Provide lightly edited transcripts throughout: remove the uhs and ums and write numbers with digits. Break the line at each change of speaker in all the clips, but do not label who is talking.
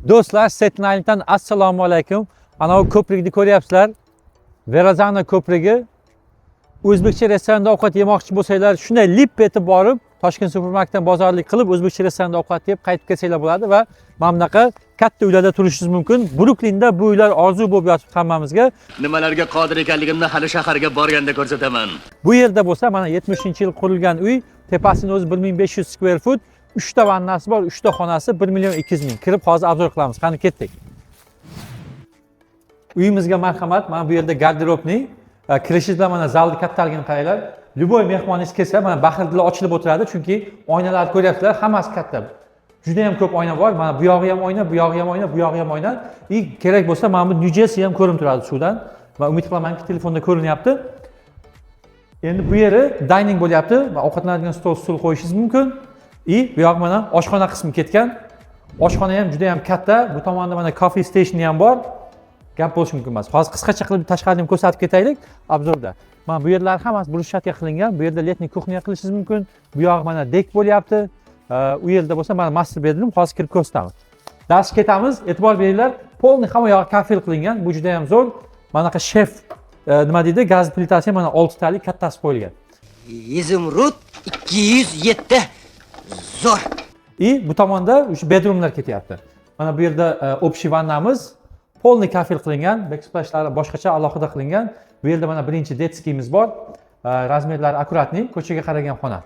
Do'stlar, Staten Islanddan assalomu alaykum. Ana u ko'prikni ko'ryapsizlar. Verrazano ko'prigi. O'zbekcha restoranda ovqat yemoqchi bo'lsanglar, shunday lip etib borib, Toshkent supermarketdan bozorlik qilib, o'zbekcha restoranda ovqat yeb qaytib kelsanglar bo'ladi va mana bunaqa katta uylarda turishingiz mumkin. Bruklinda bu uylar orzu bo'lib yotibdi hammamizga.
Nimalarga qodir ekanligimni hali shaharga borganda ko'rsataman.
Bu yerda bo'lsa, mana 70-yil qurilgan uy, tepasini o'zi 1500 square foot, 3 ta vannasi bor, 3 ta xonasi, 1 million 200 ming. Kirib hozir обзор qilamiz. Qani, ketdik. Uyimizga marhamat. Mana bu yerda гардеробный. Kirishingiz bilan mana zalni kattaligini qaranglar. Любой mehmoningiz kelsa, mana baxirdilar ochilib o'tiradi, chunki oynalarni ko'ryapsizlar, hammasi katta. Juda ham ko'p oyna bor. Mana bu yog'i ham oyna, bu yog'i ham oyna, bu yog'i ham oyna. И kerak bo'lsa, mana bu Nyu Jersi ham ko'rinib turadi suvdan. Va umid qilamanki, telefonda ko'rinyapti. Endi bu yeri dining bo'lyapti va ovqatlanadigan stol, stul qo'yishingiz mumkin. И bu yoq mana oshxona qismi ketgan. Oshxona ham juda ham katta. Bu tomonda mana coffee station ham bor. Gap bo'lishi mumkin emas. Hozir qisqacha qilib tashqarini ham ko'rsatib ketaylik обзор da. Mana bu yerlar hammasi брусчатка qilingan. Bu yerda летний кухня qilishingiz mumkin. Bu yog'i mana deck bo'lyapti. U yerda bo'lsa mana master bedroom, hozir kirib ko'rsatamiz. Dars ketamiz. E'tibor beringlar, полный hamma yog'i kafel qilingan. Bu juda ham zo'r. Manaqa Chef nima deydi, gaz plitasi ham mana 6 talik kattasi qo'yilgan.
Изумруд 207. Zo'r.
И bu tomonda o'sha bedroomlar ketyapti. Mana bu yerda общий vannamiz полный kafel qilingan, backsplash lari boshqacha, alohida qilingan. Bu yerda mana birinchi детский miz bor. Размер lari аккуратный, ko'chaga qaragan xona.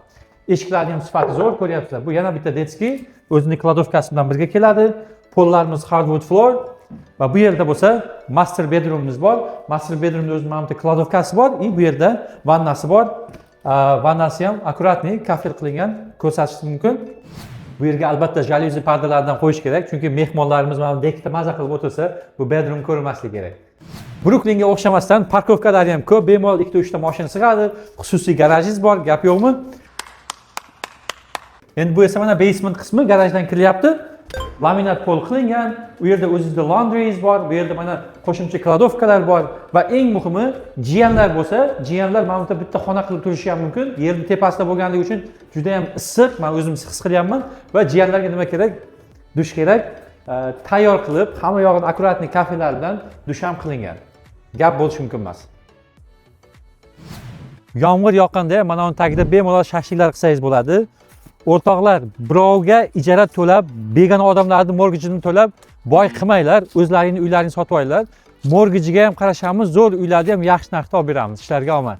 Eshiklarni ham sifati zo'r, ko'ryapsizlar. Bu yana bitta детский, o'zining кладовка si bilan birga keladi. Pollarimiz hardwood floor va bu yerda bo'lsa master bedroomimiz bor. Master bedroomda o'zining mana bitta кладовка si bor и bu yerda vannasi bor. Vannasi ham аккуратный, kafel qilingan, ko'rsatish mumkin. Bu yerga albatta jalyuzi pardalardan qo'yish kerak, chunki mehmonlarimiz mana deck da maza qilib o'tirsa, bu bedroom ko'rinmasligi kerak. Bruklinga o'xshamasdan парковка lari ham ko'p, bemalol ikkita, uchta mashina sig'adi. Xususiy garajingiz bor, gap yo'qmi? Endi bu esa mana basement qismi, garajdan kirilyapti. Laminat pol qilingan. U yerda o'zingizda laundryingiz bor, bu yerda mana qo'shimcha кладовка lar bor va eng muhimi, jiyanlar bo'lsa, jiyanlar mana bu yerda bitta xona qilib turishi ham mumkin. Yerni tepasida bo'lganligi uchun juda ham issiq, man o'zim his qilyapman va jiyanlarga nima kerak? Dush kerak. Tayyor qilib, hamma yog'ini аккуратный kafelar bilan dush ham qilingan. Gap bo'lishi mumkin emas. Yomg'ir yoqqanda ham mana uni tagida bemalol shashliklar qilsangiz bo'ladi. O'rtoqlar, birovga ijara to'lab, begona odamlarni mortgage ini to'lab boy qilmanglar, o'zlaringni uylaringni sotib olinglar. Mortgage iga ham qarashamiz, zo'r uylarni ham yaxshi narxda olib beramiz. Ishlarga omad.